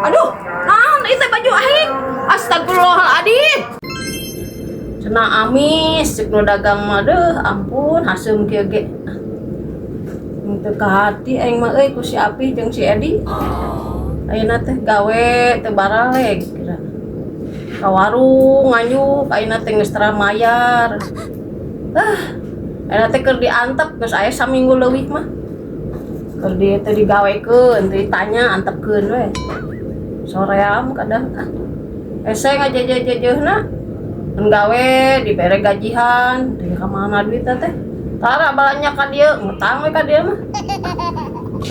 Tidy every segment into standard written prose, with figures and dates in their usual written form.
Aduh, naon itu baju aing? Astagfirullahaladzim. Cenah amis, cek nu dagang mah deuh, ampun haseum kieu ge. Teu ka hati aing mah euy ku si Api jeung si Edi. Ayeuna teh gawe teu baraleg kira. Ka warung nganjuk ayeuna teh geus tara mayar. Ah, ayeuna teh keur diantep geus aya saminggu leuwih mah. Keur di teh digawekeun, teu ditanya antepkeun we. Soream kadang ah. Ese ngajejejejeuna. Mun gawe dibere gajihan, teh ka mana duitna teh? Tara balanja ka dieu, ngutang we ka dieu mah.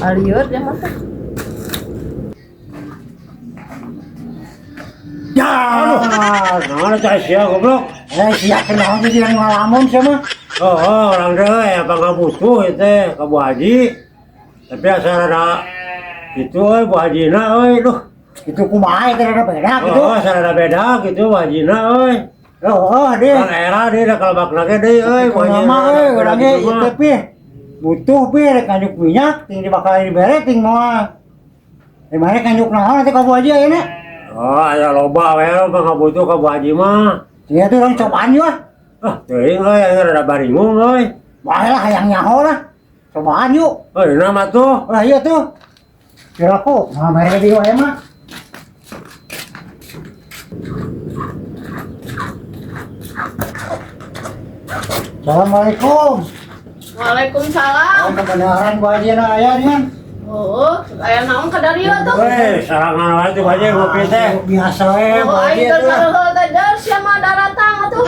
Alieur dia mah teh. Ya, Aduh, naon teh sia goblok? Eh sia kenaon sih yang ngalamun sia mah. Oh, orang deh apa nggak butuh itu ke Bu Haji. Tapi asal ada itu euy Bu Hajina euy, duh. Itu kumaha itu rada beda gitu. Oh, asal ada beda gitu Bu Hajina euy. Oh, deh. Orang era deh da kalau bakna ge deui euy Bu Haji. Mama euy urang ge gitu mah. ieu pi. Butuh pi rek nganjuk minyak ting dibakal dibere ting moal. Di mana nganjuk naon nanti ka Bu Haji ayeuna? Oh, aya loba we mah nggak butuh ka Bu Haji mah. Sia tuh urang cobaan yeuh ah. Ah, teuing euy aing rada baringung euy. Bae lah hayang nyaho lah. Cobaan yuk. Oh, dina mah tuh. Lah iya tuh. Kira aku, mah mere di wae mah. Assalamualaikum. Waalaikumsalam. Oh, kebenaran Bu Haji na aya nih. Oh, aya naon ka dieu tuh? Weh, sarangan wae tuh Bu Haji ngopi teh. Biasa we Bu Oh, Haji aing keur atuh lah. kareheul teh der sia mah daratang atuh.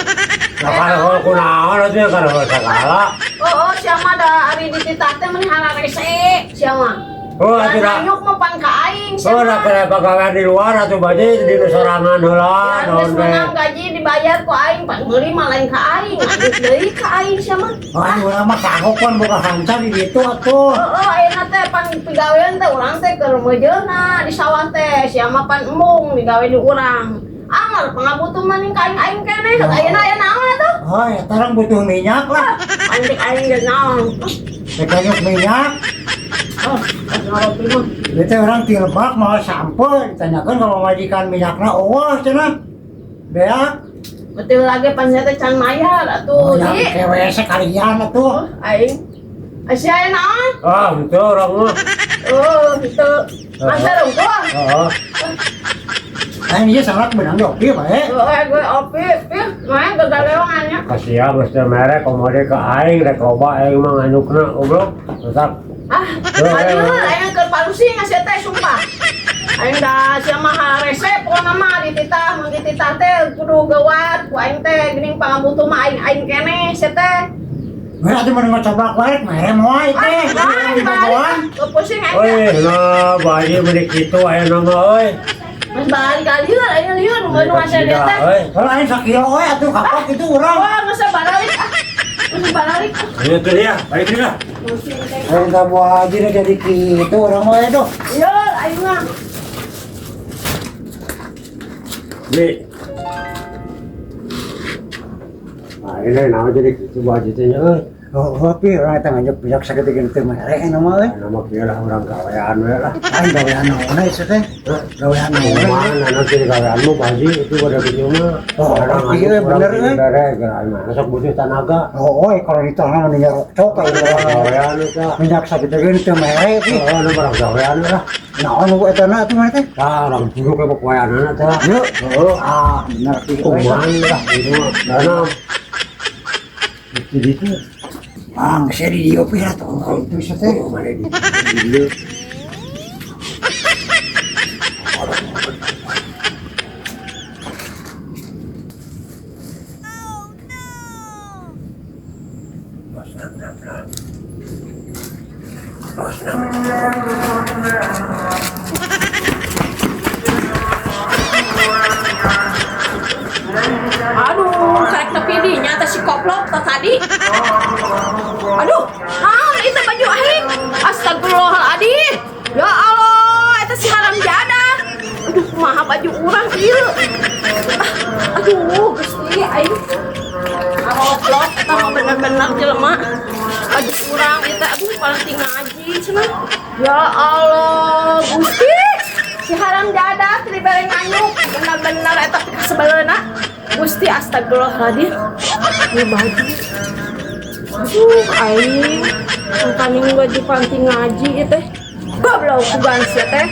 Lah kareheul kunaon atuh ya kareheul sagala. Oh, sia mah da ari dititah teh meuni hararese sia mah. Oh, atuh da. Nanyuk mah pan ka aing sia Oh, da mah. kira pagawean di luar atuh Bu Haji di nu sorangan heula Ya, naon geus teh. menang gaji dibayar ku aing pan meuli mah lain ka aing, nganjuk deui ka aing sia mah. Oh, aing urang mah kagok pan boga hanca di ditu atuh. Oh, ayeuna teh pan pigawean teh urang teh keur meujeuna di sawah teh, sia mah pan embung digawe di urang. Angar pangabutuh mah ning ka aing-aing keneh, ayeuna aya naon atuh? Oh, ya urang butuh minyak lah. Anjing aing geus naon. Rek nganjuk minyak. Oh, ngopi mah. Itu orang ti lebak mau sampo ditanyakan kalau majikan minyakna eueuh cenah. Beak. Betul lagi pan teh can mayar Oh, atuh, yang di. kewe sekalian atuh. Oh, aing. Sia aya naon? Ah, itu orang mah. Oh, gitu. Masa rungkul? Heeh. Aing ieu salah benang opi bae. Oh, gue opi, pi, main gegalewangannya. Kasihan mesti merek komode ke aing rek loba aing mah nganukna goblok. Masak. Ah, aduh, aing keur palusi ngasih teh sumpah. Aing da sia mah harese pokona mah dititah, mun dititah teh kudu geuwat ku aing teh geuning pangabutuh mah aing aing keneh sia teh. Berarti mun ngocoblak balik mere moal teh. Ah, Dibagoan. balik. Pusing aing teh. Euy, nah Bu Haji meuni kitu aya nama euy. Mas balik ka lieur, aing lieur nu ngasih teh. Euy. Kalau aing sakilo we atuh kapok itu urang. Wah, geus balik ah. Geus balik ah. Ayo tuh dia, balik dia. Pusing teh. Aing ka Bu Haji nu jadi kitu urang we duh. Lieur aing mah. Beli. Nah, ini naon jadi kitu Bu Haji teh nya euy. Oh, pi urang eta nganjuk minyak sagede geuning teu mere eta mah euy. Nama kieu lah urang gawean we lah. Aing gawean naon ieu teh? Gawean naon? Kumaha nanti gaweanmu Bu Haji itu pada kitu mah. Oh, Orang iya, nganjuk, bener, urang euy. dibere geura mah sok butuh tanaga. Oh, oi kalau ditahan minyak rokcok aing Gawean eta. minyak sagede geuning teu mere pi. Oh, nu barang gawean we lah. Naon nu eta na atuh mana teh? Tah, orang buruk ke pokoyanana teh. Yuk. Heeh. Ah, bener pi. Kumaha lah itu mah. Dana. Itu gitu. Ah, geus di dieu pi atuh. Itu sia teh. Oh, mana di dieu. Aduh, karek tepi di nyata si koplok teh tadi. Aduh, naon itu baju aing? Astagfirullahaladzim. Ya Allah, eta si haram jadah. Aduh, kumaha baju urang ieu. Ah, aduh, Gusti aing. Koplok eta mah bener-bener jelema. Baju urang ieu teh aduh paling ngaji cenah. Ya Allah. Bener-bener eta pikasebeleuna. Gusti, astagfirullahaladzim. Ini baju. Aduh, aing. Makaning baju panting ngaji ieu teh. Goblok kugan sia teh.